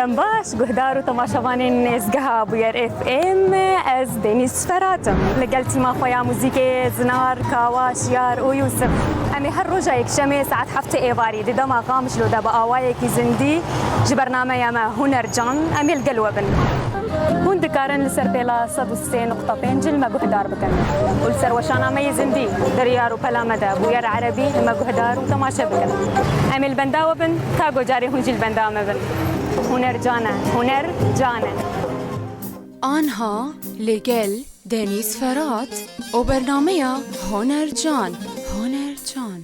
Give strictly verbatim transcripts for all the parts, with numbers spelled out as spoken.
Dem baş, guhdar û temaşevanên nêzgeha Bûyer F M, ez Deniz Ferhat im. Li gel tîma xwe ya muzîkê Zinar, Kawa, Şiyar û Yûsif. Em ê her roja Yekşemê saet heftê êvarî di dema Qamişlo de bi awayekî zindî ji bernameya me Hunercan em ê li gel we bin. Hûn dikarin li ser pêla sed û sê nokta pênc li me guhdar bikin û li ser weşana me yê zindî, di riyar û pela me de Bûyer Erebî li me guhdar û temaşe bikin. Em ê li benda we bin, ta ku carê hûn jî li benda me bin. Huner can e, huner can e. Anha li gel Deniz Ferhat û bernameya Huner Can, Huner Can.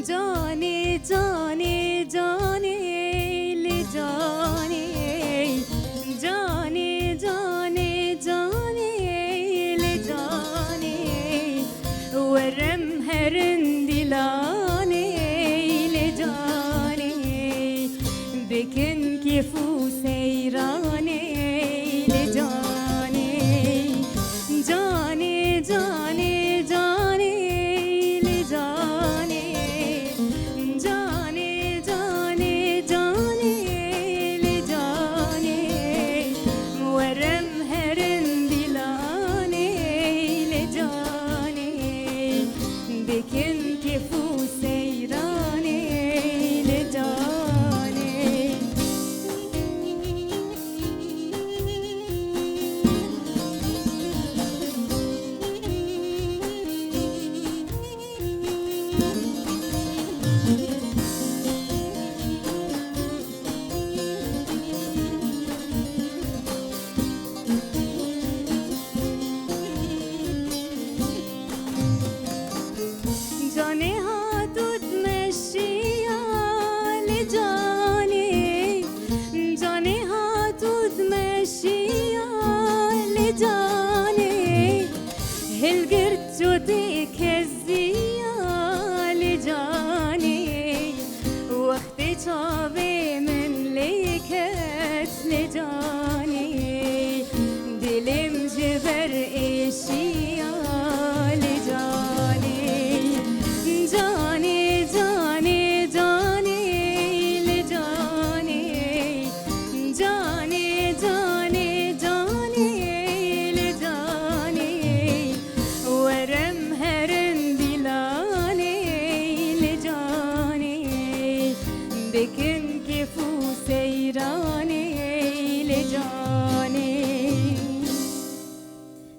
Canê, canê, canê, li canê. Canê, canê, canê, li canê. Werem herin dîlanê, li canê. Bikin kêf û seyranê, li canê. Canê, canê, canê, li canê. Canê, canê, canê, li canê. Werem herin dîlanê, li canê. Bikin kêf û seyranê, li canê. Canê hat û dimeşiya li canê. Canê hat û dimeşiya li canê. Hilgirt cotê keziya li canê. Wextê çavê min lê ket li canê. Dilê min ji ber êşiya li canê. Canê, canê, canê, li canê. Canê, canê, canê, li canê. Werem herin dîlanê, li canê. Bikin kêf û seyranê, li canê.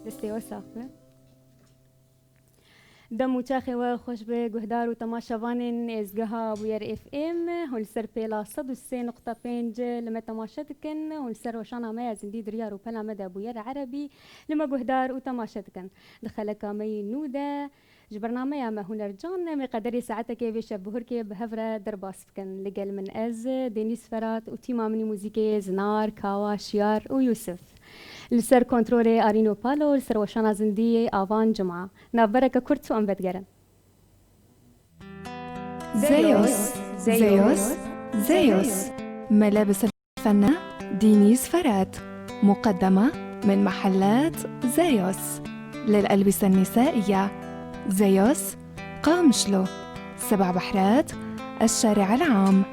Destê we sax be. Dem û çaxê we xweş be, guhdar û temaşevanên êzgeha Bûyer F M. Hûn li ser pêla sed û sê nokta pênc li me temaşe dikin. Hûn li ser weşana me ya zindî di riyar û pela me de Bûyer Erebî li me guhdar û temaşe dikin. Di xeleka me yê nû de ji bernameya me Huner Can, em ê qederê saetekê vê şevbihurkê bi hev re derbas bikin. Li gel min ez, Deniz Ferhat û tîma min ê muzîkê Zinar, Kawa, Şiyar û Yûsif. Li ser kontrolê Arîno Palo, li ser weşana zindî Avan Cuma. Navbereke kurt û em vedigerin. Zeyos, Zeyos, Zeyos. Mele bi ser fena Dînîz Ferhat. Muqeddema min mehellat Zeyos. للألبسة النسائية. زيوس، قامشلو. سبع بحرات، الشارع العام.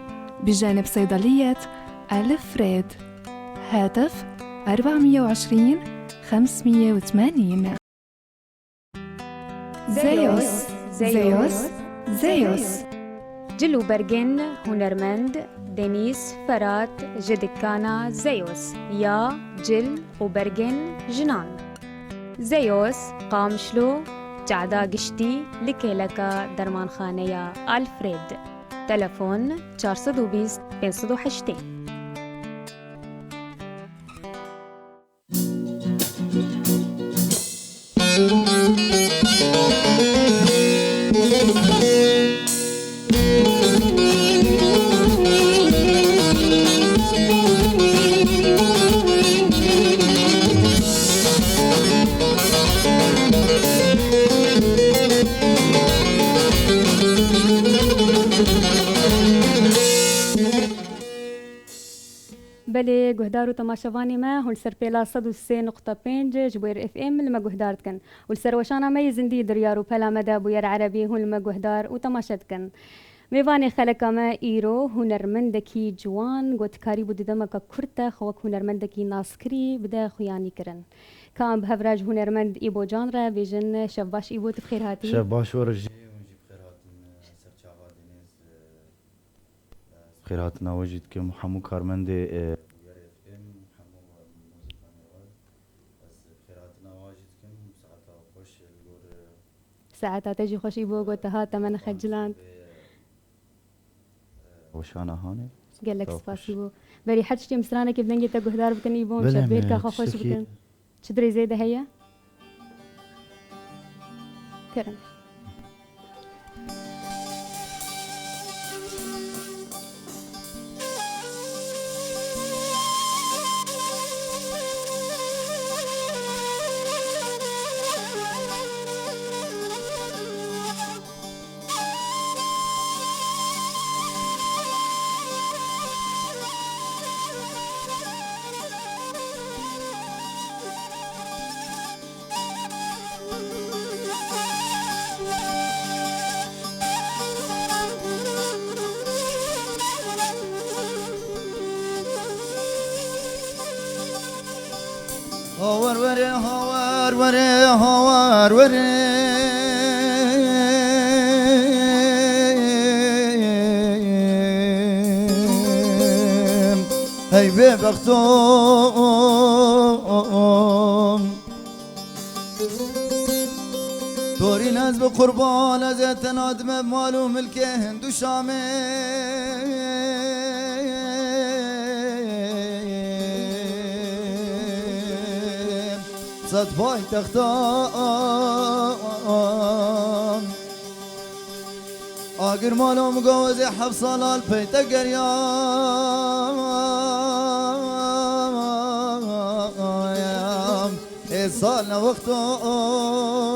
بجانب صيدلية ألفريد. هاتف أربعمية وعشرين خمسمية وثمانين. زيوس، زيوس، زيوس. Cil û bergên hunermend Denîz Ferat ji dikana Zeyos ya cil û bergên jinan. Zeyos, Qamişlo, cehda giştî li kêleka dermanxaneya Alfred. Telefon: çar sed û bîst, pênc sed û heştê. Belê, guhdar û temaşevanê me, hûn li ser pêla sed û sê nokta pênc ji bo F M li me guhdar dikin û li ser weşana me yê zindî di riyar û pela me de bûyer erebî hûn li me guhdar û temaşe dikin. Mêvanê xeleka me îro hunermendekî ciwan, gotkarî bû di demeke kurt de xwe wek hunermendekî naskirî bide xuyanîkirin. Ka em bi hev re ji hunermend Îbo Can re bêjin şev baş Îbo, tu bi xêr hatî. Şev baş we re jî, hûn jî bi xêr hatin, serçava Denîz, Xêrhatina we jî dikim, hemû karmendê, e, Bûyer F M, hemû muzîkanê we. Ez xêrhatina we jî dikim, saeta xweş li gor, e, Saeta te jî xweş Îbo, got te hat te me nexeciland. Weşana hanê. Gelek spas Îbo. Berî her tiştê em stranekê bi dengê te guhdar bikin Îbo, em şevbêrka xwe xweş bikin. Çi dirêzê de heye? Kerem. Hawer were, hawer were, hawer were. Hey bêbexto. Torîn ez bi qurban, ez ê tena dime mal û milkê Hind û Şamê. Sed paytextan. Agir malo min got ez ê heft sala li pey te geriyam. Ê sal ne wextom.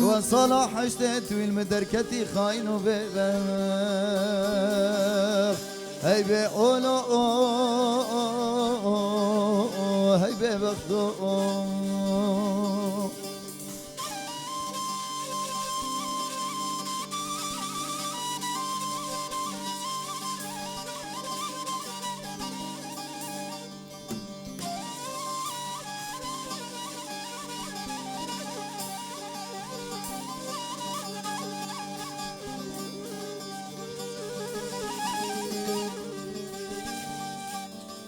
Wan sala heştê tu wî li min derketî xayîn û bêbext. Hey bê olo, hey bêbexto.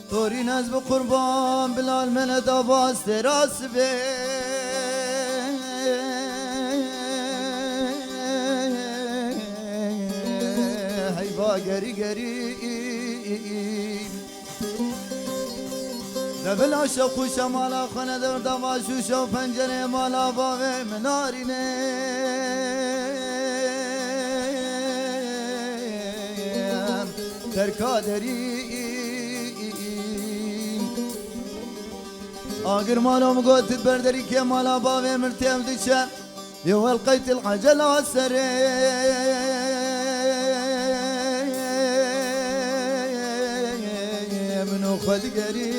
Torîn ez bi qurban Bilal Mele da bas têra sibê. Heyva gerî gerî. De bila şeqûşe mala xwe ne dewr dava şûşe û pencerê mala bavê min narîne. Terka derî. Agir malo min got, berderî ke mala bavê min têv diçe. Yê welqeyt il ecela serê min û xwe digerî.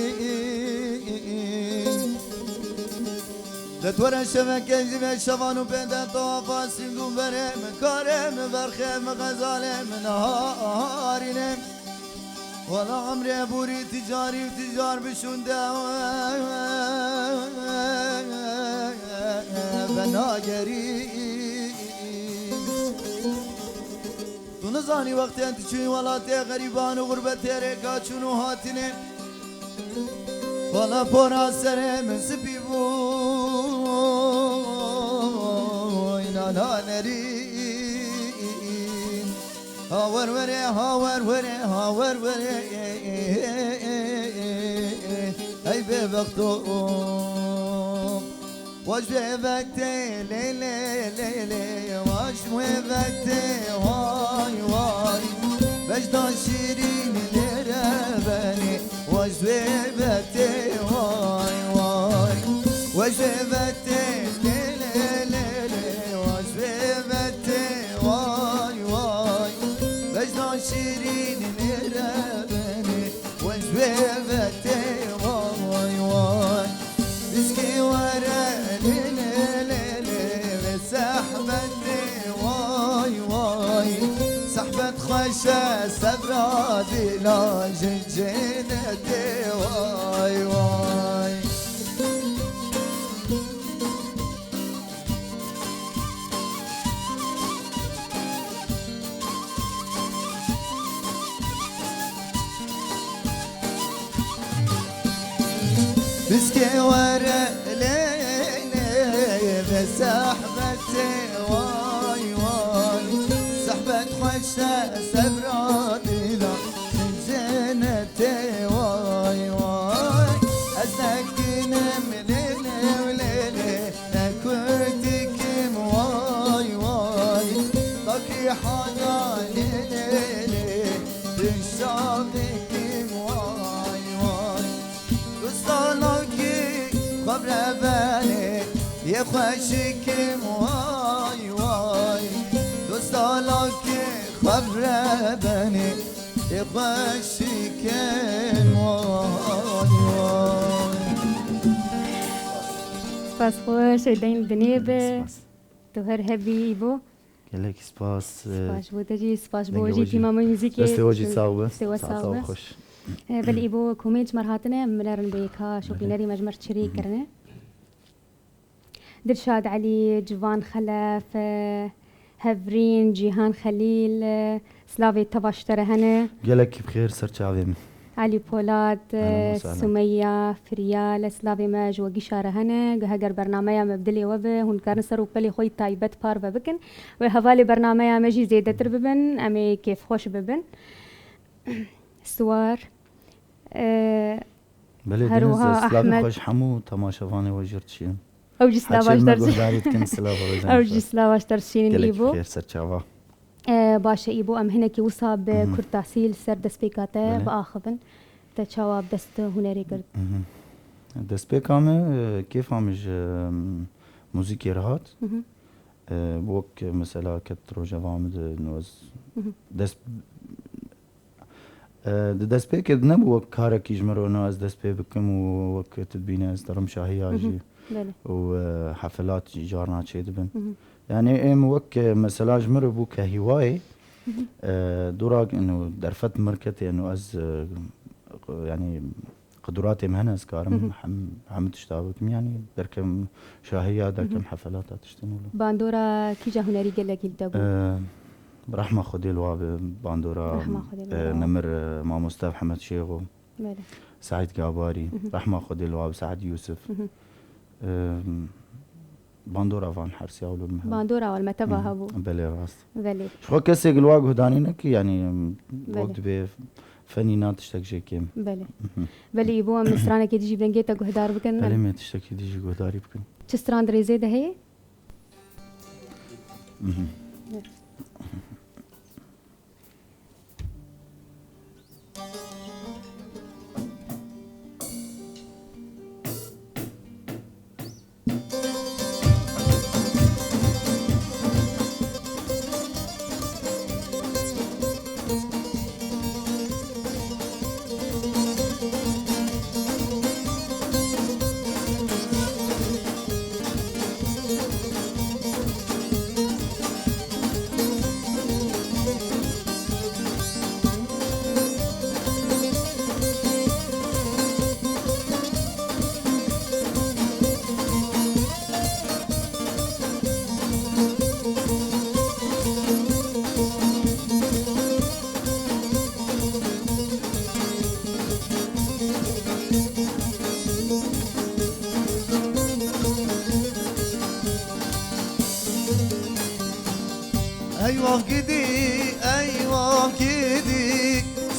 Li twere şeveke ji vê şevan û pê de tawafa sîng û berê min, karê min, verxê min, xezalê min, harînê. Wala emrê borî ticarî û ticar bişûnde ve nagerî. Tu nizanî wextên tu çûyî welatê xerîban û xurbetê rêka çûn û hatinê. Wala pora serê min spî bû, îna nanerî. Hawer were, hawer were, hawer were, ey bêbexto. Waj wê vetê lê lê lê lê, waj wê vetê vay vay. Vejda şîrîn lê re benê, waj wê vetê vay vay. Waj wê vetê lê lê lê lê, waj wê vetê vay vay. Vejda şîrîn lê re benê, waj wê vetê vay vay. Diskê were lê lê lê lê, vê sehbetê vay vay. Sehbet xweş e, sebra dîla ji cênetê vay vay. Piskê were lê lê ve sehbetê vay vay. Sehbet xweş e, sebra dîla cennetê vay vay. Ez nekinim lê lê lê lê. Ne kurdikim vay vay, takî hana lê lê lê, dişaqikim vay vay. Dostana ki xebre benê, yê xweşikim vay vay. Dostana ki xebre benê, yê xweşikim vay vay. Spas xweş, ê deyn dinê be. Spas. Tu her hebî Îbo. Gelek spas, e, Spas ji bo te jî, spas ji bo dengê we jî we jî. Tîma me muzîkê. Destê we jî sax be. Destê we sax be. Saeta we xweş. E, belê Îbo komên ji me re hatine, em binerin bo yeka şopînerî me ji me re çirî kirine. Dilşad Elî, Civan Xelef, e, Hevrîn, Cîhan Xelîl, e, Silavê teva ji te re hene. Gelekî bi xêr ser çavê min. Elî Polat, Ehlen we sehlen. Sumeya, Firyal, silavê me ji we gîşa re hene. Heger bernameya me bi dilê we be, hûn dikarin ser û pelê xwe yî taybet parve bikin. Wê hevalê bernameya me jî zêdetir bibin, em ê kêfxweş bibin. Siwar, e, Belê, her dînin wiha silavê Ehmed. Xwe ji hemû temaşevanê we jî re dişînim. Ew jî silav Heçê baş me derçî. Guhdarî dikin, silav Ew jî silav baş derçînin. Gelek Îbo. Xêr ser çava. E, baş e, Îbo, em hinekî wisa bi Mhm. Kurtasî li ser destpêka te Belê. Biaxivin. Te çawa bi dest hunerê girt? Mhm. Destpêka me, e, kêfa min ji, em, muzîkê re hat. Mhm. E, wek mesela ket rojeva min de, no ez Mhm. dest, e, di destpêkê de nebû wek karekî ji min re, no ez dest pê bikim û wek tu dibîne ez dirim şahiya Mhm. Jî. Belê. Û, e, hefelat jî carna çêdibin. Mhm. Yani em wek, e, mesela ji min re bû ke hîwayê, Mhm. e, dora ino derfet min re ketê, ino ez, e, yani qudratê min hene, ez karim Mhm. hem, hemû tişta bikim, yani derkem şahiya, derkem Mhm. hefelata tiştin wilo. Bandora kîja hunerî gelekî li te bû? E, rehma Xwedê li wa be, bandora, Rehma Xwedê li e, wa. Nemir, e, mamoste Ehmed Şêxo. Belê. Seîd Gabarî, Mhm. rehma Xwedê li wa bi Seîd Yûsif. Mhm. Em, bandora van hersiya û li min hebû. Bandora wan me teva Mhm. hebû. Belê, rast. Belê. Ji xwe kesê li wa guhdarî neke, yanî, em, Belê. Wek dibê fenî na tiştek jê kêm. Belê. Mhm. Belê, Îbo, em stranekê dî jî bi dengê te guhdar bikin. Belê, me tiştekî dî jî guhdarî bikin. Çi stran di rêzê de heye? Mhm. Evet.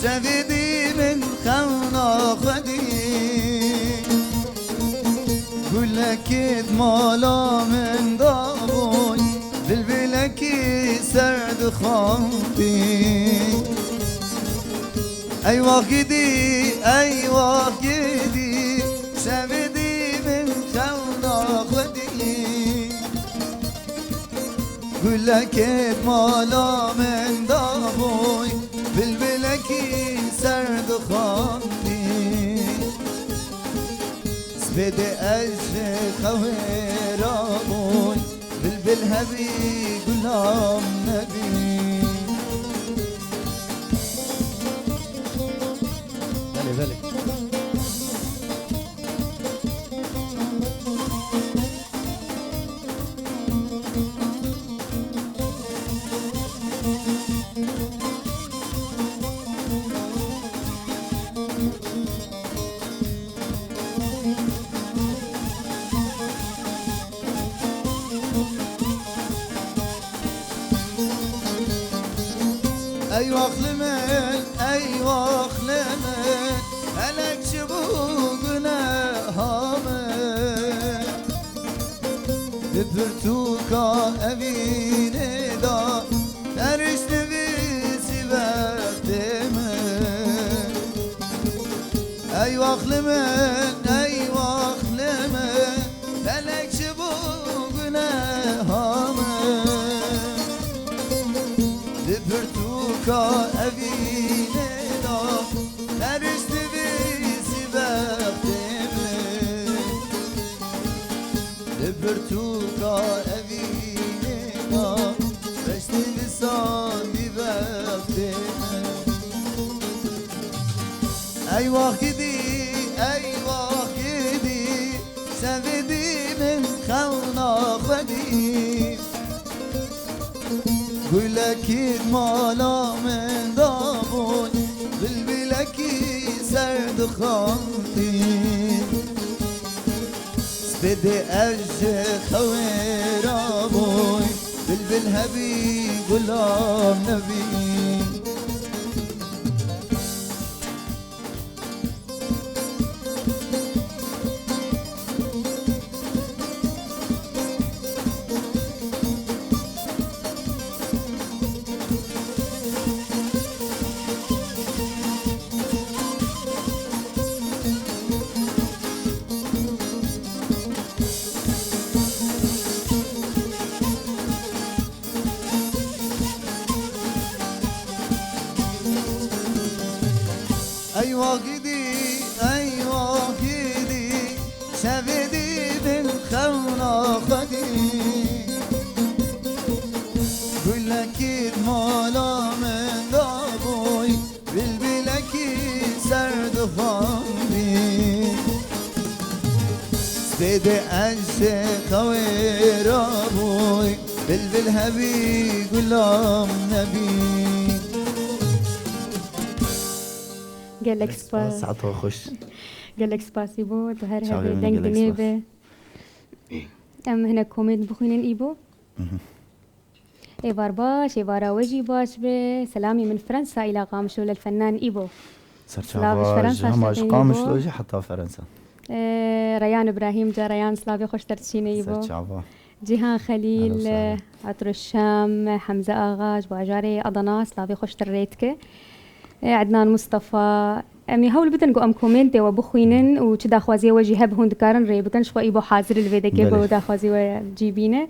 Şevê dî min xewna xwedî, gulekê di mala min dabûy, bilbilekî ser dixwandî. Ey wax gidî, ey wax gidî, şevê dî min xewna xwedî. Gulekê mala min dabûy, bilbilekî ser dixwandî. Spêdê ez ji xewê rabûy, bilbil hebî gulam nebî. Belê, belê. Ey wax li min, ey wax li min, helek çi bû guneha min. Di pirtûka evînê de, terişt nivîsî bextê min. Ey wax li min, ey wax li min, felek ji bo guneha min. Di pirtûka evînê de, terişt nivîsî bextê min. Li pirtûka evînê de, reştî lisandî bextê min. Ey wax gidî, ey wax gidî, şevê dî min xewna xwedî. Gulekî mala min dabûn, bilbilekî ser dixwandî. Spêdê ez ji xewê rabûy, bilbil hebî, gulam nebî. Ey wax gidî, ey wax gidî, şevê dî bin xewna xwedî. Gulekî mala min dabûy, bilbilekî ser dixwandî. Spêdê ez ji xewê rabûy, bilbil hebî, gulam nebî. Gelek spas. Saeta xweş. Gelek spas Îbo, tu her hebî, deng dinê be. Em hinek komênt bixwînin Îbo. Mhm. Êvar baş, êvara we jî baş be. Selamî min Fransa îla Qamişlo lel fennan Îbo. Serçava ji hema ji Qamişlo jî heta Fransa. Ee, Reyan Îbrahîm, ca Reyan, slavê xweş te dişîne Îbo. Serçava. Cîhan Xelîl, Atroşam, Hemze Axa ji bajarê Adana, slavê xweş te rê dike. Ee, Ednan Mustafa, em ê hewl bidin ku em komêntê we bixwînin û çi daxwaziyê we jî hebe hûn dikarin rê bikin. Ji xwe Îbo hazir li vê dekê ku daxwaziyê we cî bîne.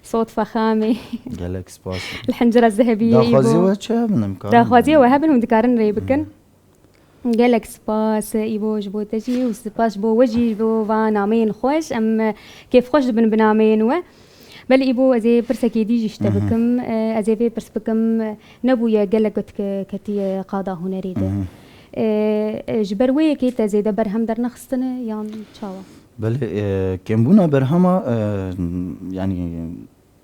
Sot Fexamê. Gelek spas. Li Hincira Zehebiyê Îbo. Daxwaziyê we çi hebin em karin? Daxwaziyê we hebin hûn dikarin rê bikin. Gelek spas Îbo ji bo te jî û spas ji bo we jî ji bo va nameyên xweş. Em, e, kêfxweş dibin bi nameyên we. Belê Îbo, ez ê pirsekê dî jî ji te bikim. E, ez ê vê pirs bikim, e, nebûye gelek ke ketiye qada hunerê de. E, e, ji ber wê yekê te zêde berhem dernexistine yan çawa? Belê, e, kêmbûna berhema, e, yanî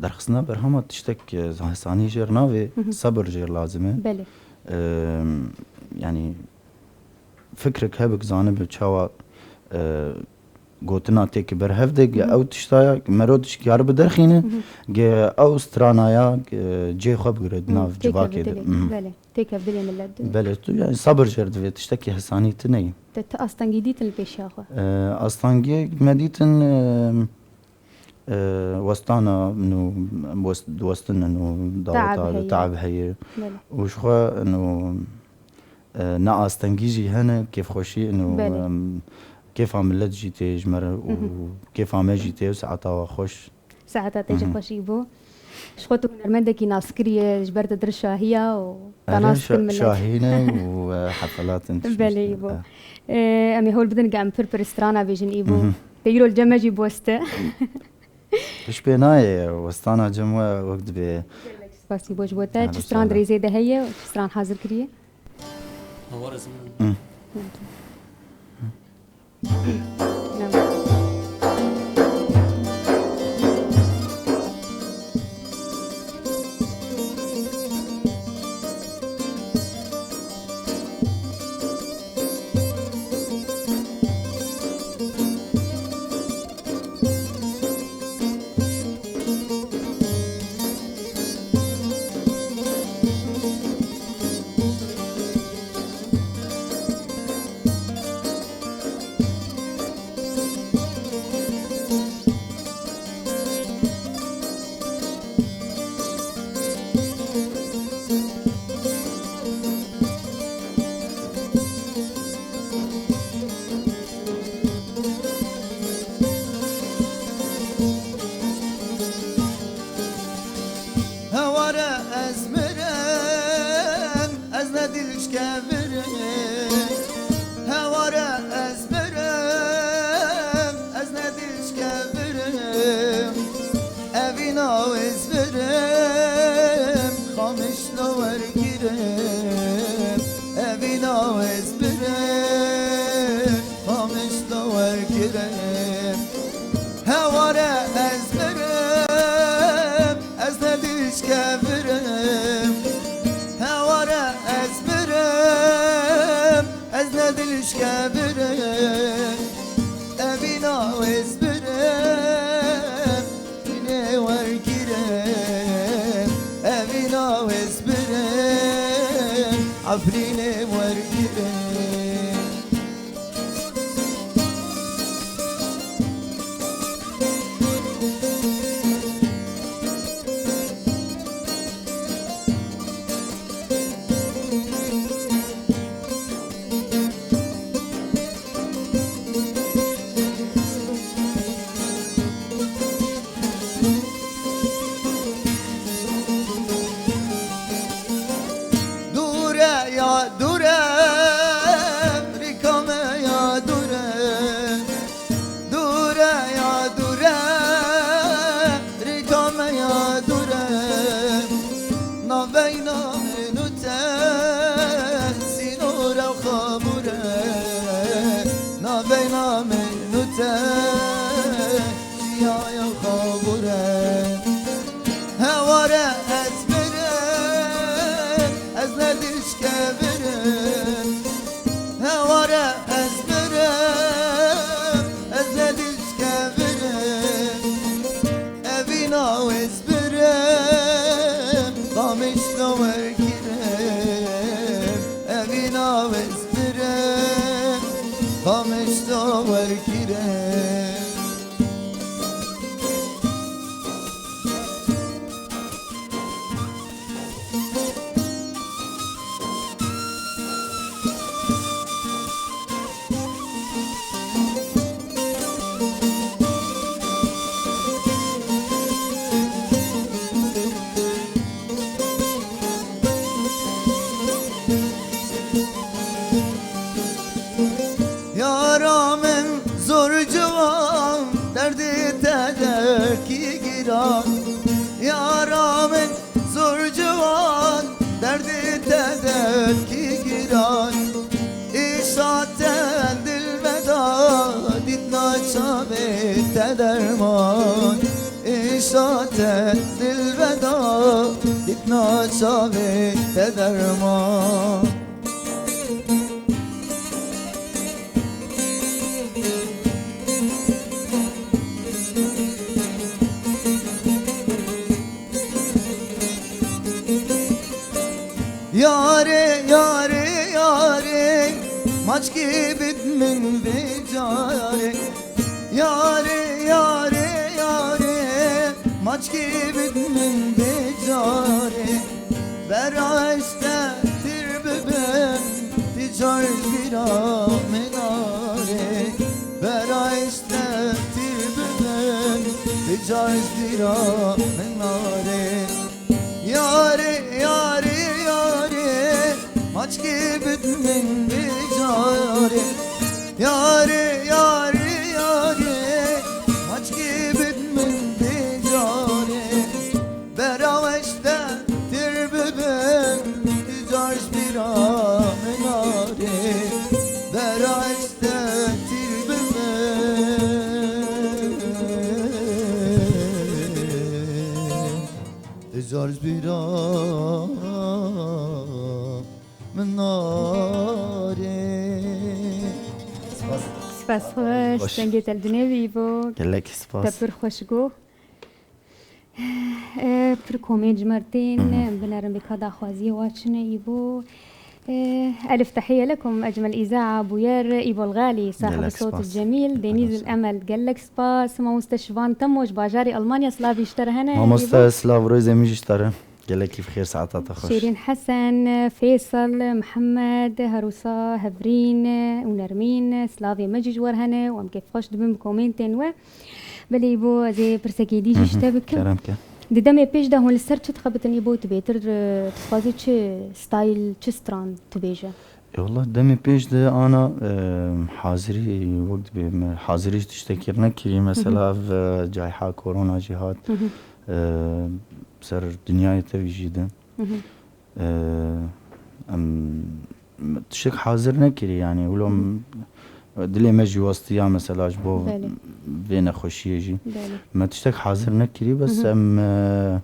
derxistina berhema tiştek, e, hesanî jêr navê, sebir jêr lazim e. Belê. E, yanî fikrek hebik zanibe çawa, e, gotina têke ber hev de, ge ew tişta ya, ge mero tişkî yar bi derxîne, ge ew strana ya, ge cê xwe bigire di nav civakê de. Belê, têkev dilê millet de. Belê, tu yani sabir jê re divê, tiştekî hesanî tune ye. Te ti astengî dîtin li pêşiya xwe? E, astengiyê me dîtin, e, e, westana nû, west-, westin nû daweta teab heye. Belê. Û ji xwe nû, e, ne astengî jî hene, kêfxweşî nû, Belê. em, kêfa millet jî tê ji me re û kêfa me jî tê û saeta we xweş. Saeta te jî xweşî bû. Ji xwe tu hunermendekî naskirî ye, ji ber te dir şahiya û te nas dikin millet. Şahîn e û, e, hefelatên tişt Belê, îbû. E. E, em ê hewl bidin ke em pir pir strana bêjin îbû. Te îro li cem me jî biweste. Hiç pê nayê, westana cem we wek dibê. Spasî bo ji bo te. Çi stran di rêzê de heye û çi stran hazir kiriye? Hawar ez min. Heware ez mirim, ez ne dilşkevirim. Heware ez mirim, ez ne dilşkevirim. Evîna ez birim, xamiş lo wergirim. Evîna ez birim, xamiş lo wergirim. Heware ez mirim, ez ne dilşkevirim. Heware ez mirim, ez ne dilşkevirim. Evîna ez birim, Efrînê wergirim. Evîna ez birim, Efrînê wergirim. Dûr e ya dûr e, rîka me ya dûr e. Dûr e ya dûr e, rîka me ya dûr e. Navbeyna min û te sînor e û xabûr e. Navbeyna min û te çiyaya xabûr e. Heware ez mirim, ez ne dilşkevirim. Heware ez mirim, ez ne dilşkevirim. Evîna ez birim, Qamişlo wergirim. Evîna ez birim, Qamişlo wergirim. Yara min zor ciwan, derdê te derdkî giran. Yara min zor ciwan, derdê te derdkî giran. Îşa te dilveda, dîtna çavê te derman. Îşa te dilveda, dîtna çavê te derman. Yarê, yarê, yarê, maçkî bid min vê carê. Yarê, yarê, yarê, maçkî bid min vê carê. Bera işte tir bibim, ti car ji bîra min arê. Bera işte tir bibim, ti car ji bîra min arê. Yarê, yarê, yarê, maçkî bid min vê carê. Yarê, yarê, yarê, maçkî bid min vê carê. Bera işte tir bibim, ti car ji bîra min arê. Bera işte tir bibim. Ti car ji bîra min narê. Spas. Spas xweş, Xweş. Dengê te li dinê wî bû. Gelek spas. Te pir xweş got. Eh, pir komên ji me re tên, Hı hı. Em binerin bê ka daxwaziyê wa çi ne î bû. Eh, elif tehiye lekum, ecmel îzaa, Bûyer, Îbol Galî, sahib Gelek sot spas. Cemîl, Denîz Gelek spas. Emel, gelek spas. Mamoste Şivan Temo ji bajarê Almanya, slavî ji te re hene, Mamoste, Îbo. Slav Royzê min jî ji te re. Gelekî bi xêr, saeta te xweş. Şêrîn Hesen, Feysel, Mihemed, her wisa Hevrîn û Nermîn, slavê me jî ji we re hene û em kêfxweş dibin bi komêntên we. Belê Îbo, ez ê pirsekê dî jî Hı hı. ji te bikim. Kerem ke. Di demê pêş de hûn li ser çi dixebitin Îbo, tu bêtir, e, dixwazî çi style, çi stran tu bêje? E, wallah, demê pêş de ana, e, hazirî wek dibê me hazirî ji tiştekî nekirî. Hı hı. Mesela ev, e, cayha korona jî hat, Hı hı. e, ser dinyayê tevî jî de. Hı hı. E, em, me tiştek hazir nekirî, yanî, wilo Hı hı. m-, dilê me jî westiya, mesela, ji bo Belê. vê nexweşiyê jî. Belê. Me tiştek hazir nekirî, bes Hı hı. em, e,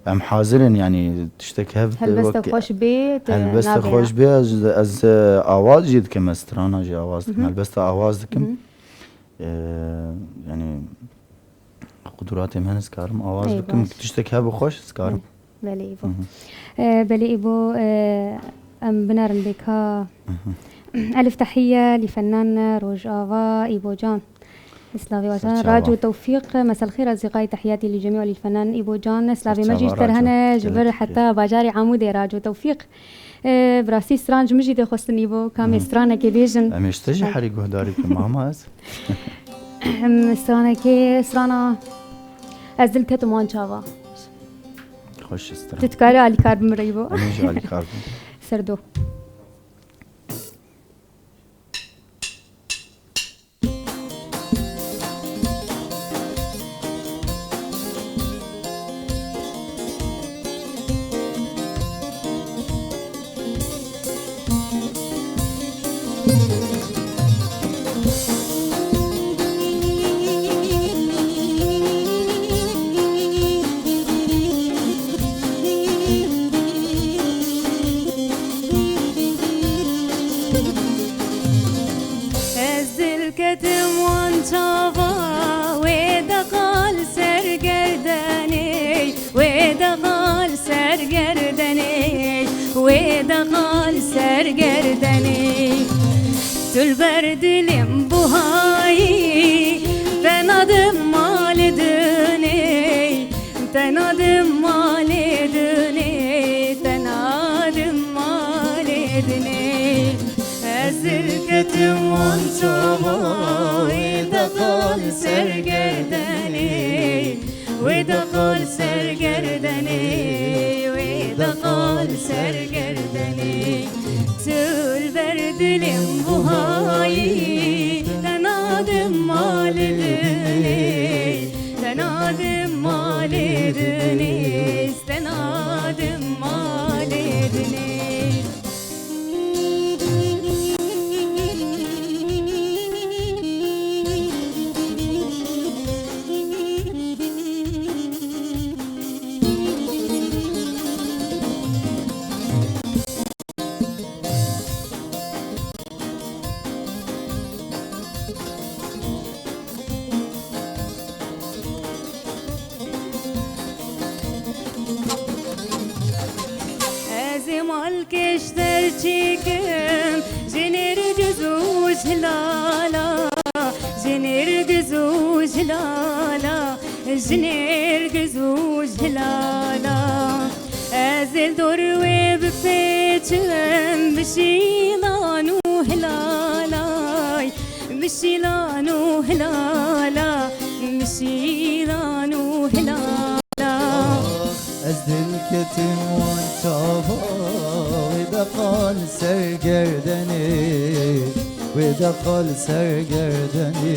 em hazir in, yanî, tiştek hev Helbeste wek xweş bê, te helbeste nabêra. xweş bê, ez, ez, e, awaz jî dikim, ez strana jî awaz dikim, Hı hı. helbeste awaz dikim. Hı hı. E, yanî, Quduratê min ez karim awaz Ey, bikim. Baş. Tiştek hebe xweş ez karim. Belê, Îbo. Hı hı. E, belê, Îbo, e, em binerin bê ka. Hı hı. Elif tehiye li fenan Rojava, Îbo can. Slavê we. Serçava. Raco Tewfîq, mesel xêr, ez zîqayî tehiyatî li cemî alî fenan Îbo can. Slavê me jî Serçava ji te re Raco. hene, ji vir Gelek heta bajarê Amûdê Raco Tewfîq. E, bi rastî stran ji min jî tê xwestin Îbo, kamê Hı. stranekê bêjin. Em ê ji te jî Hadi. herî guhdarî bikim, ama ez. Em, stranekê, strana Ez dil ketim wan çava. Xweş stran. Tu dikarî alîkar bi min re Îbo. Em ê jî alîkar bin. Serdo. Ez dil ketim wan çava, wê de qal ser gerdenê, wê de qal ser gerdenê, wê de qal ser gerdenê. Tu li ber dilê min buhayî, te nadim malê dinê, te nadim malê dinê, te nadim malê dinê. Ez dil ketim wan çava, wê de qal ser gerdenê, wê de qal ser gerdenê, wê de qal ser gerdenê. Tu li ber dilê min buhayî, te nadim malê dinê, te nadim malê dinê, te nadim malê dinê. çêkim, ji nêrgiz û ji lala, ji nêrgiz û ji lala, ji nêrgiz û ji lala. Ez ê li dor wê bipêçim, bi şîlan û hilalay, bi şîlan û hilala, bi şîlan û hilala. Ez dilketim wan çava, wê de qal ser gerdenê, wê de qal ser gerdenê,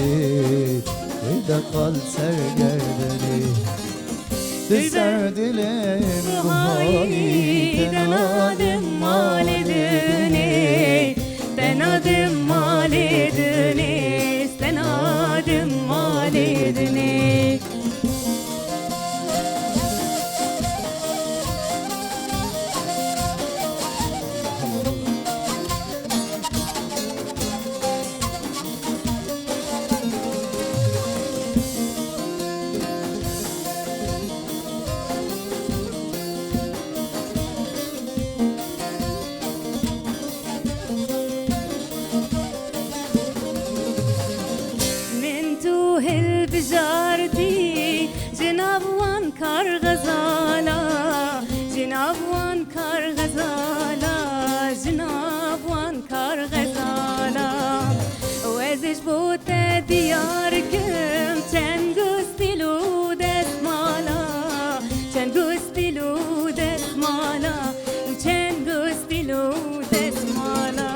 wê de qal ser gerdenê. Dilber dilê buhayî, te nadim malê dinê, te nadim malê dinê, te nadim malê dinê. Min tu hilbijartî ji nav wan kar xezala, ji nav wan kar xezala, ji nav wan kar xezala. Û ez ji bo te diyar kim çend gustîl û destmala, çend gustîl û destmala, çend gustîl û destmala.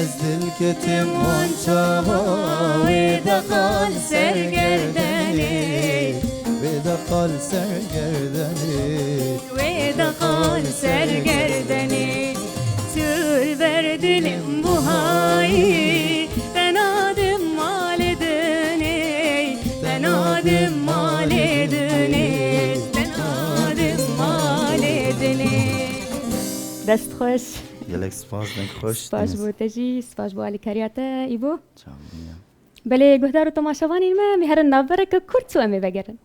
Ez dilketim wan çava, wê de qal ser gerdenê, wê de qal ser gerdenê. Wê de qal ser gerdenê, tu li ber dilim buhayî, te nadim malê dinê, te nadim malê dinê, te nadim malê dinê. Dest xweş. Gelek spas, deng xweş. Spas bo te jî, spas bo alîkariya te, Îbo. Çawa bûye? Belê, guhdar û temaşevanên me, em ê herin navbereke kurt û em ê vegerin.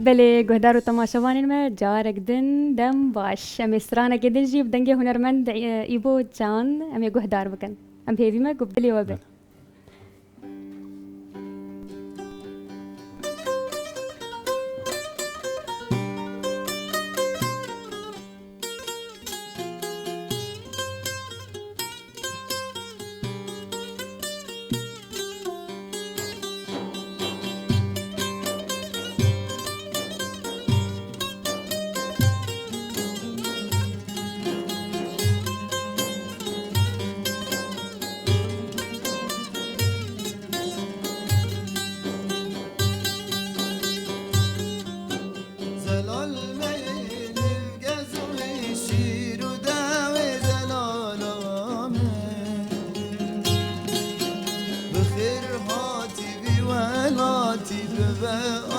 Belê, guhdar û temaşevanên me, carek din dem baş. Em ê stranekê din jî bi dengê hunermend, e, Îbo Can em ê guhdar bikin. Em bi hêvî me ku bi dilê we be. Belê.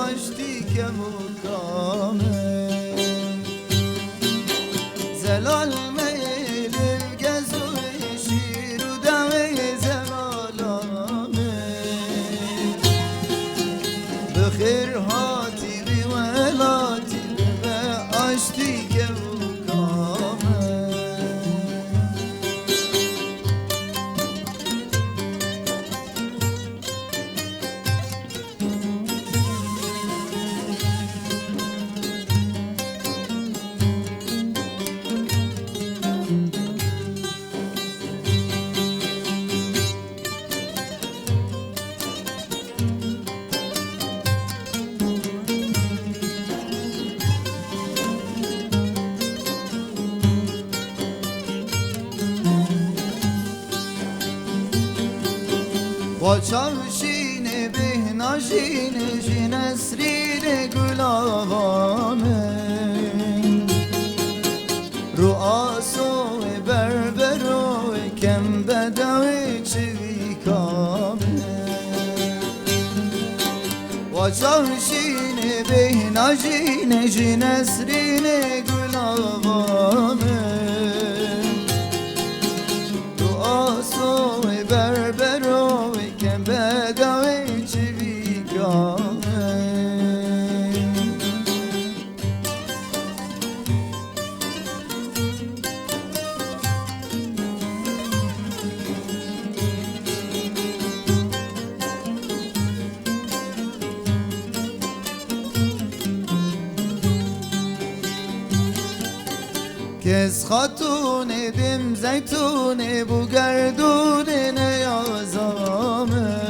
Aştî kevokame. Zelal me li gezoyê şîr û dewê zelala me. Bi xêr hatî vî welatî, bibe aştî kevokame. Xwe çav şînê bêhna jînê jî nesrînê gulava min. Rû aso wê berbero wê kem bedewê çivîka min. Wa çav şînê bêhna jînê jî nesrînê gulava min. Tu aso wê berbero wê kem bedawê çivîka min. Kes xatûnê dim zeytûnê bû gerdûnê neyaza min.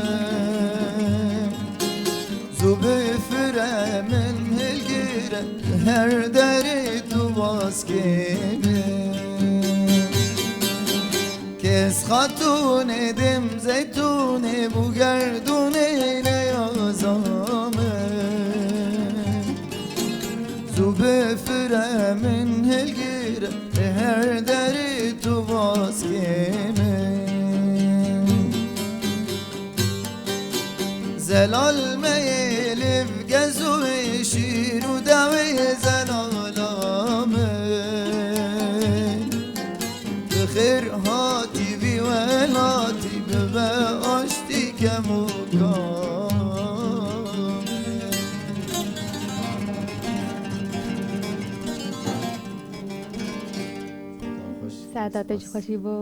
Zû bifire min hilgire her derê tu baskê min. Kes xatûnê dim zeytûnê bû gerdûnê neyaza min. Zû bifire min hilgire her derê tu baskê min. Zelal me yê liv gezo wê şîr û dewê zelala min. Bi xêr hatî vî welatî bibe aştî kemûka. Saeta te jî xweşî bo.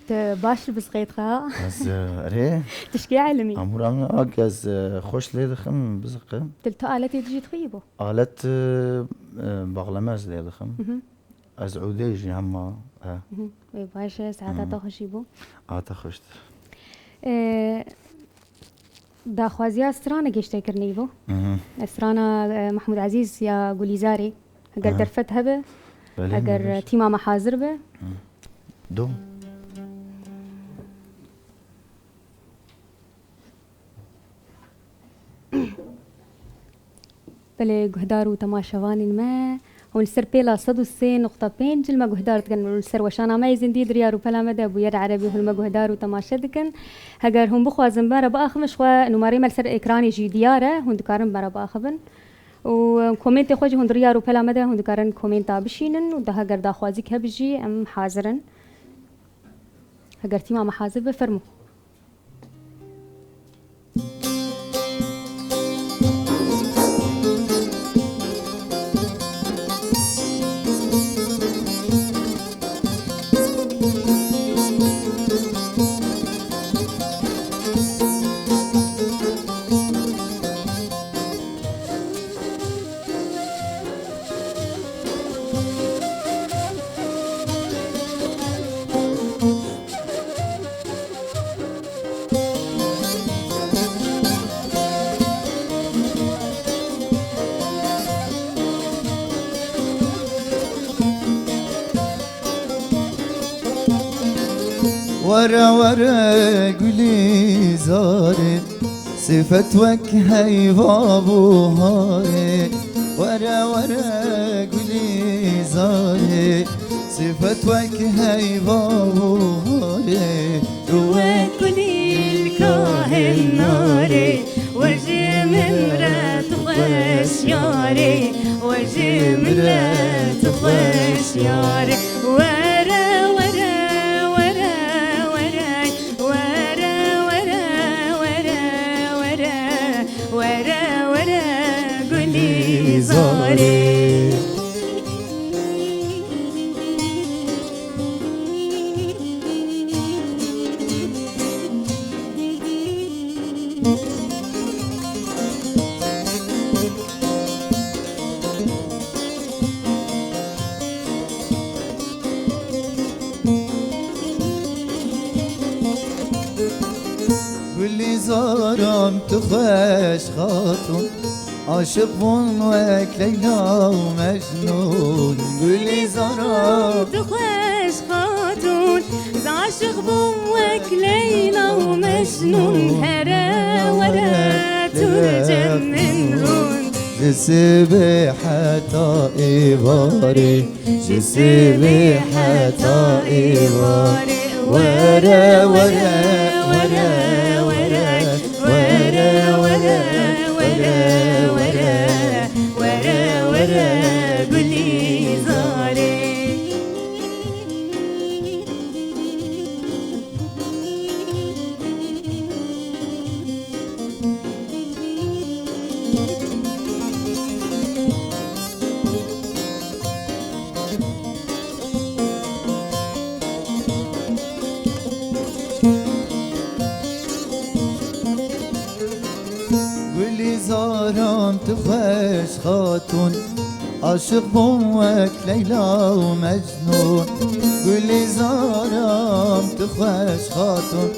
Tu baş li bizqê dixe ha? Ez, e, erê. Tişkê elimî. Amûra min ak ez, e, xweş lê dixim bizqe. Tu li tu aletê dijî dixwî bo? Alet, e, e, baxleme ez lê dixim. Mhm. Ez ûdê jî hema, e. Mhm. Wê baş e, saeta te xweşî bo. A te xweş. E, Daxwaziya strana gêştekirinê bû. Mhm. Strana, e, Mehmûd Ezîz ya Gulîzarê. Eger Aha. derfet hebe, Belê, eger belê. tîma me hazir be. Hı. Do. Belê guhdar û temaşevanên me, hûn li ser pêla sed û sê nuqta pênc li me guhdar dikin. Li ser weşana me yê zindî di riya rûpela me de bûyer erebî hûn li me guhdar û temaşe dikin. Heger hûn bixwazin me re biaxivin, ji xwe nûmareyê me li ser ekranê jî diyar e, hûn dikarin me re biaxivin. Û, e, komêntê xwe jî hûn di riya rûpela me de hûn dikarin komênta bişînin û da heger daxwazîk hebe jî em hazir in. Heger tîma me hazir be, fermû. Were were Gulîzarê, sifet wek heyva buharê. Were were Gulîzarê, sifet wek heyva buharê. Rû wek gulîlka hêl narê, we ji min re We ji milet xweş yar e. Were, were, were, were. Were, were, were, were. Were, were, Gulîzarê. Gulîzaram tu xweş xatûn, aşiq bûn wek Leyla û Mecnûn. Gulîzaram tu xweş xatûn, ez aşiq bûm wek Leyla û Mecnûn. Here were tu li cem min rûn. Ji sibê heta êvarê, ji sibê heta êvarê. Were, were, were, were. Were, were, were, were. Were, were, Gulîzarê. Gulîzaram tu xweş xatûn, aşiq bûm wek Leyla û Mecnûn. Gulîzaram tu xweş xatûn,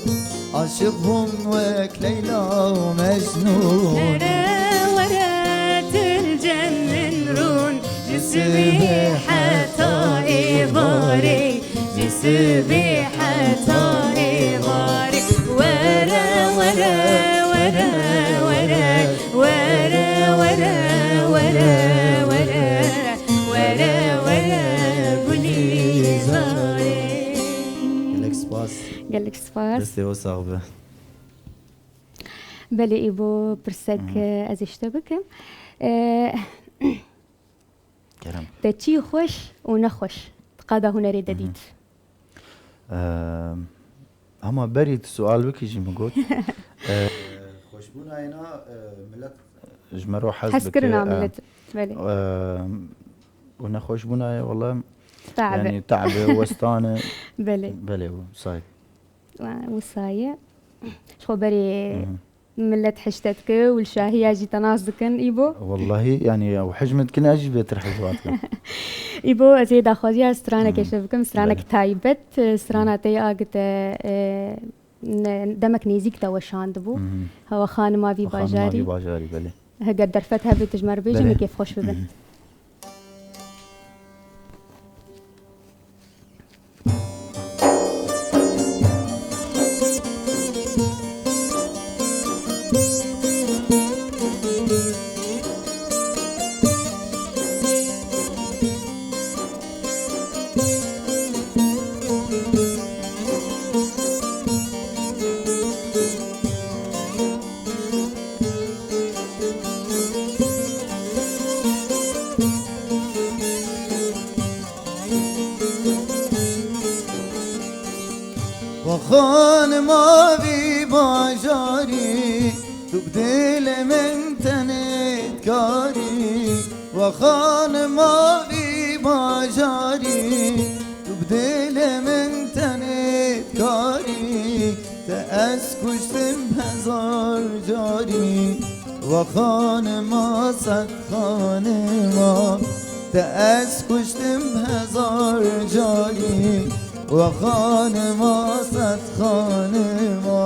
aşiq bûm wek Leyla û Mecnûn. Here were tu li cem min rûn, ji sibê heta êvarê, ji sibê heta êvarê. Were, were, were, were. Were, were, were, were. Were, were, Gulîzarê. Gelek spas. Gelek spas. Destê we sax be. Belê, Îbo, pirsek, Hı hı. e, ez ê ji te bikim. E, Kerem. Te çi xweş û nexweş di qada hunerê de Hı hı. dît? Eee, hema berî tu sual bikî jî min got. Eee, Xweşbûna yena, eee, millet ji me re hez Hez bike, kirina eee, millet, belê. eee, û nexweşbûna ye, wele, Tabe. yani, tabe, westane. Belê. Belê, wisa ye. Wisa ye. Ji xwe berê Hı hı. Millet hişte dike û li şahiya jî te nas dikin, Îbo? Wellahî, yanî, ew hej min dikin, ez jî bêtir hej wan dikim. Îbo, ez ê daxwaziya stranekê Hı hı. ji te bikim, stranek Belê. taybet, strana te ya agite, e, ne-, demek nêzîk te weşandibû. Hı hı. Hewa xanima vî Xanima bajarî. vî bajarî, belê. Heger derfet hebe tu ji me re bêjî, Belê. min kêfxweş bibin. Hı hı. Xanima vî bajarî, tu bi dilê min tenê dikarî. Xanima vî bajarî, tu bi dilê min tenê dikarî. Te ez kuştim hezar carî, va xanima sed xanima. Te ez kuştim hezar carî, va xanima sed xanima.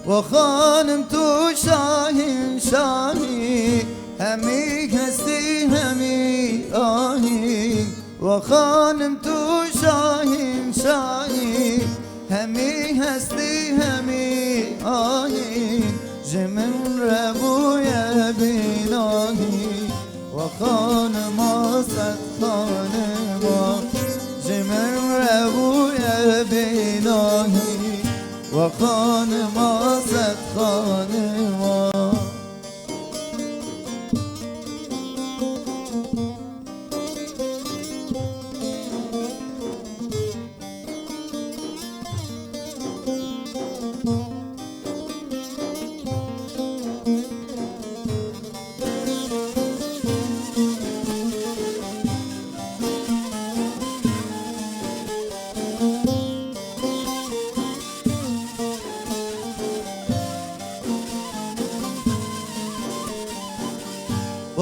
Wa xanim tu şahîn şahî, hemî hestî hemî ahîn. Wa xanim tu şahîn şahî, hemî hestî hemî ahîn. Ji min re bûye bînahî. Wa xanima sed xanima, ji min re bûye bînahî. Wa xanima sed xanima.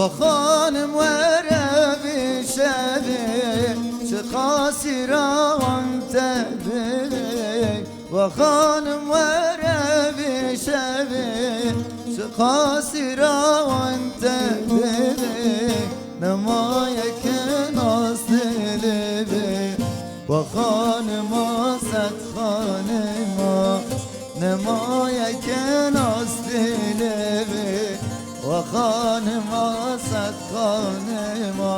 Wa xanim were vê şevê, çiqas îrawan te divê. Wa xanim were vê şevê, çiqas îrawan te divê. Nema yeke nas dilê vê. Wa xanima sed xanima, nema yeke nas dilê vê. Wa xanima sed xanima,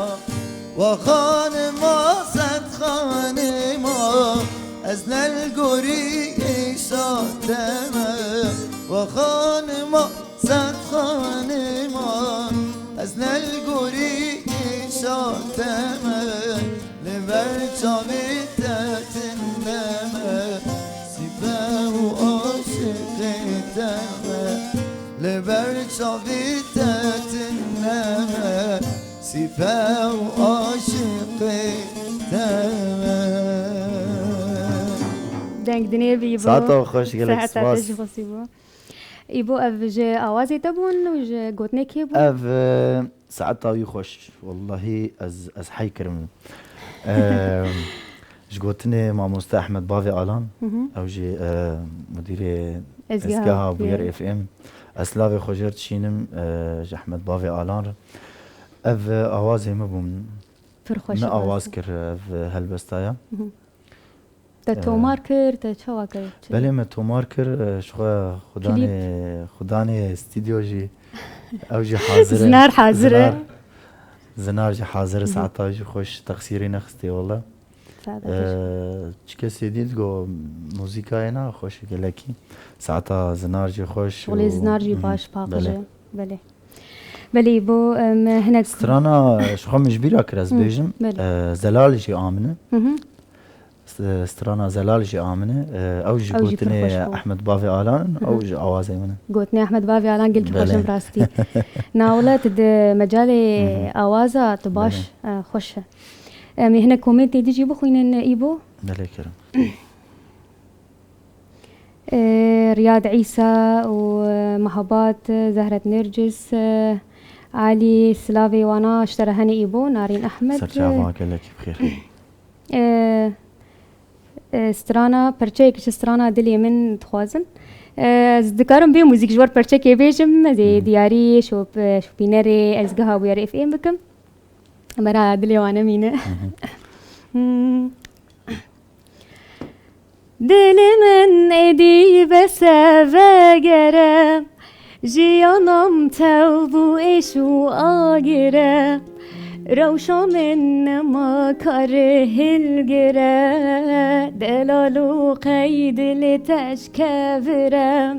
wa xanima sed xanima, ez ne li gorî îşa te me. Wa xanima sed xanima, ez ne li gorî îşa te me. Li ber çavê te tune me, sîpe û aşiqê te me. Li ber çavê te tune me, sîpe û aşiqê te me. Deng dinê bî bo. Saeta xweş, gelek spas. Seheta te jî xwesî bû. Îbo, ev ji awazê te bûn û ji gotinê kê bûn? Ev, e, saeta wî xweş. Wellahî ez, ez hey kirim. E, ji gotinê mamoste Ehmed Bavê Alan, Hı hı. ew jî, e, mudîrê Ezgeha Ezgeha Bûyer Bûyer. F M. Ez silavê xwe jê re dişînim, e, ji Ehmed Bavê Alan re. Ev, e, awazê min bûn. Pir xweş. Min awaz kir ev, e, helbesta ya. Hı hı. Te Ee, tomar kir, te çawa kir? Belê me tomar kir, e, ji xwe xudanê, Klîp. Xudanê stûdyo jî, ew jî hazir e. Zinar hazir e. Zinar, zinar jî hazir e, Hı hı. Saeta jî xweş, texsîrî nexistê wele. Saeta Ee, xweş. Çike C D digo muzîkayê na xweş e gelekî. Saeta zinar jî xweş Şolê û, zinar jî Hı hı. Baş, paqij e. Belê. Belê. Belê, bo, em, hinek Strana ji xwe min ji bîra kir ez Hı, bêjim. Belê. Ee, Zelal jî a min e. Hı hı. S-, strana Zelal jî a min e. E, ew jî Ew jî pir gotinê xweş bû. Ehmed Bavê Alan in, Hı hı. Ew jî awazê min e. Gotinê Ehmed Bavê Alan gelkî xweş in Belê. Rastî. Na wele tu di mecalê Hı hı. Awaza tu baş, Belê. E, xweş e. Em ê hinek komêntê din jî bixwînin, Îbo. Belê kirim. E, Riyad Îsa û, e, Mehabat, e, Zehret Nêrcis, e, Elî, silavê wana ji te re hene Îbo, Narîn Ehmed. Serçava gelekî bi xêr. E, e, strana, perçeyek ji strana dilê min dixwazin. E, ez dikarim vê muzîk ji we re perçekê bêjim, ez ê Hı hı. Diyarî, şop-, şopînerê Ezgeha Bûyer F M bikim. Bera dilê wan nemîne. Hı hı. Hmm. Dilê min êdî bes e vegere, jiyana min tev bû êş û agir e. Rewşa min nema kare hilgire, delal û qey dilê te ji kevir e.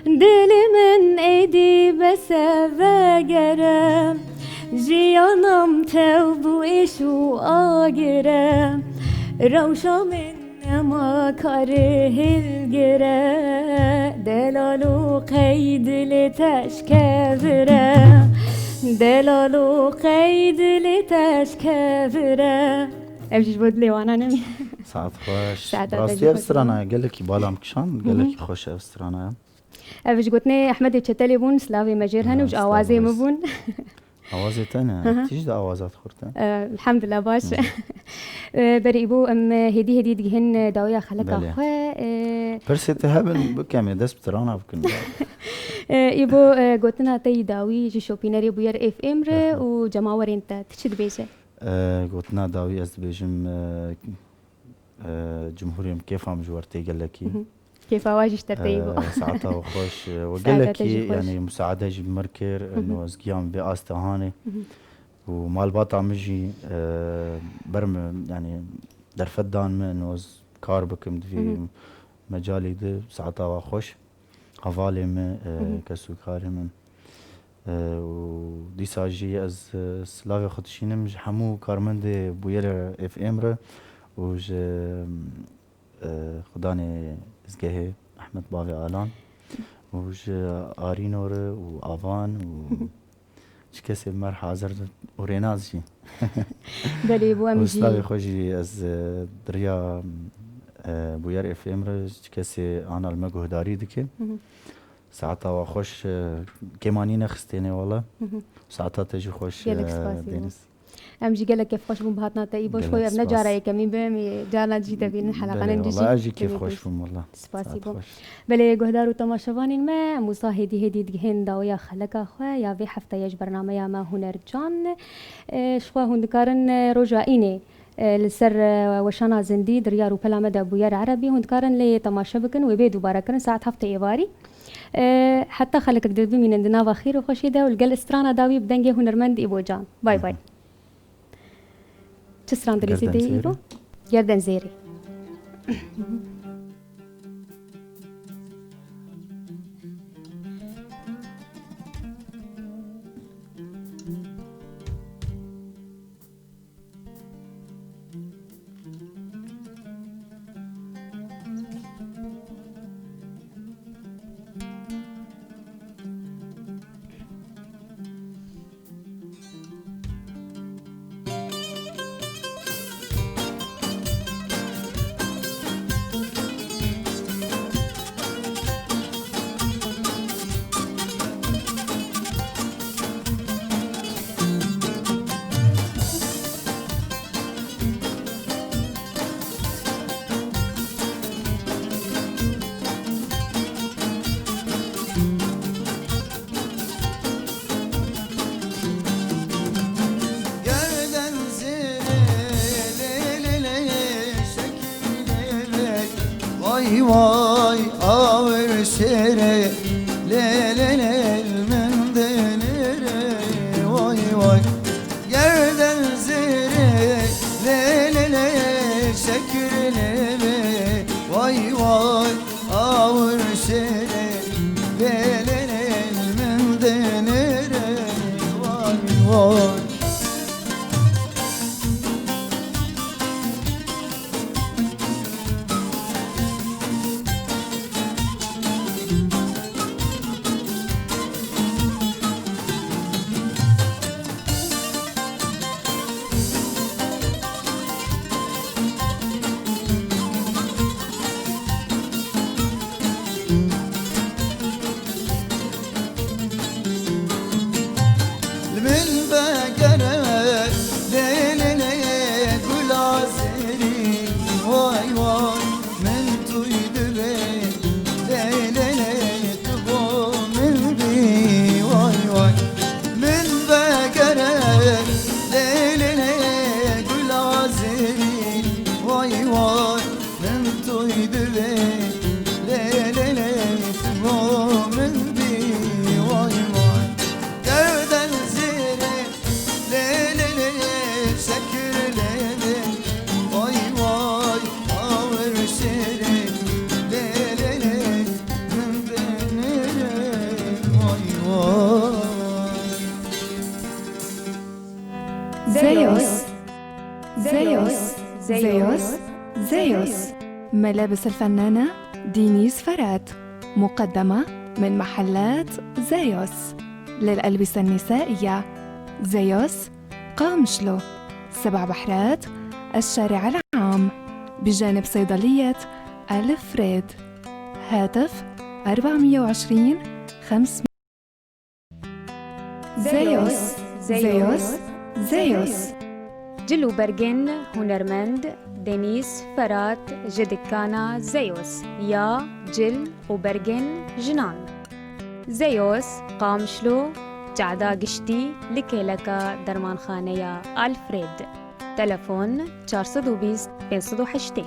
Dilê min êdî bes e vegere, jiyana min tev bû êş û agir e. Rewşa min nema kare hilgire, delal û qey dilê te ji kevir e. Delal û qey dilê te ji kevir e. Ev jî ji bo dilê wana nemî. Saet xweş. Saeta te Rastî jî ev xweş strana bû. Gelekî bala min kişand, Hı hı. Gelekî xweş ev strana ye. Ev ji gotinê Ehmedê Çetelê bûn, silavê me jê re hene û ji Aha, awazê min bûn. Awazê te ne, Hı hı. Tîj de awaza xurt e. Elhamdulillah, baş. Hı hı. E, berî bû em hêdî hêdî digihin dawiya xeleka Belê. Xwe. E, Pirsê te hebin, bikem ê dest bi tirana bikin. E, Îbo, e, gotina te yî dawî ji şopînerê Bûyer F M re û cemawerên te, tu çi dibêje? E, gotina dawî ez dibêjim, e, e, cumhurê min, kêfa min ji we re tê gelekî. Mhm. Kêfa we jî ji te tê, Îbo. E, saeta we xweş, e, we Saeta te gelekî, jî xweş. Yanî musaade jî bi mir kir, Mhm. no ez giya min vê astê hanê. Mhm. Û malbata min jî, e, ber min, yanî derfet dan min, no ez kar bikim, divê Mhm. mecalê di saeta we xweş. Hevalê min, e, Mhm. kes û karê min. E, û dîsa jî ez, e, silavê xwe dişînim ji hemû karmendê Bûyer F M re û ji, e, xudanê izgehê Ehmed Bavê Alan û ji Arîno re û Avan û çi kesê mer hazir û Rênaz jî. Belê, bo em Û jî silavê xwe jî ez, e, di riya, e, Bûyer F M re çi kesê ana li me guhdarî dike. Mhm. Saeta we xweş, e, kêmanî nexistêne wele. Mhm. Saeta te jî xweş, Gelek e, spasî bo. Deniz. Em jî gelek kêfxweş bûn bi hatina te, Îbo, ji Gelek xwe ev ne spas. Cara yekemîn be, em ê carna jî te bînin, Belê, heleqanên jî wela jî ez jî kêfxweş bûm, wela. Spasî Saet bo. Xweş. Belê, guhdar û temaşevanên me, em wisa hêdî hêdî digihên dawiya xeleka xwe ya vê hefteyê ji bernameya me Hunercan. E, ji xwe hûn dikarin, e, roja înê, e, li ser, e, weşana zindî di riya rûpela me de Bûyer Erebî, hûn dikarin lê temaşe bikin, wê bê dubare kirin saet heftê êvarî. E, heta xelekek din bimînin di nava xêr û xweşî de û li gel strana dawî bi dengê hunermend Îbo Can. Bay bay. Çi stran dilîzî Gerden tê Zêrê. Îro? Gerden Zêrê. Gerden zêrê lê lê lê şekilê lê. Vay vay awir şêrê lê lê lê min dinirê. Vay vay gerden zêrê lê lê lê şekilê lê. Vay vay awir şêrê lê lê lê min dinirê. Vay vay. Li min vegere lê lê lê gula zêrî, vay vay min tûy divê lê lê lê tu bo min bî, vay vay min vegere lê lê lê gula zêrî, vay vay. Min toy divê lê lê lê tu bo min bî, vay vay. Gerden zêrê lê lê lê şekir lê lê, vay vay. Awir şêrê lê lê lê min dinirê, vay vay. Zeyos. Zeyos. Zeyos. Zeyos. Mele bi silfennana Dînîz Ferhat. مقدمة من محلات زيوس للألبسة النسائية. زيوس، قامشلو، سبع بحرات، الشارع العام، بجانب صيدلية ألفريد. هاتف أربعمية وعشرين خمسمية. Zeyos, Zeyos, Zeyos. Cil û bergên hunermend Denîz Ferat ji dikana Zeyos ya cil û bergên jinan. Zeyos, Qamişlo, Cehda Giştî, li kêleka dermanxaneya Alfred. Telefon: çar sed û bîst, pênc sed û heştê.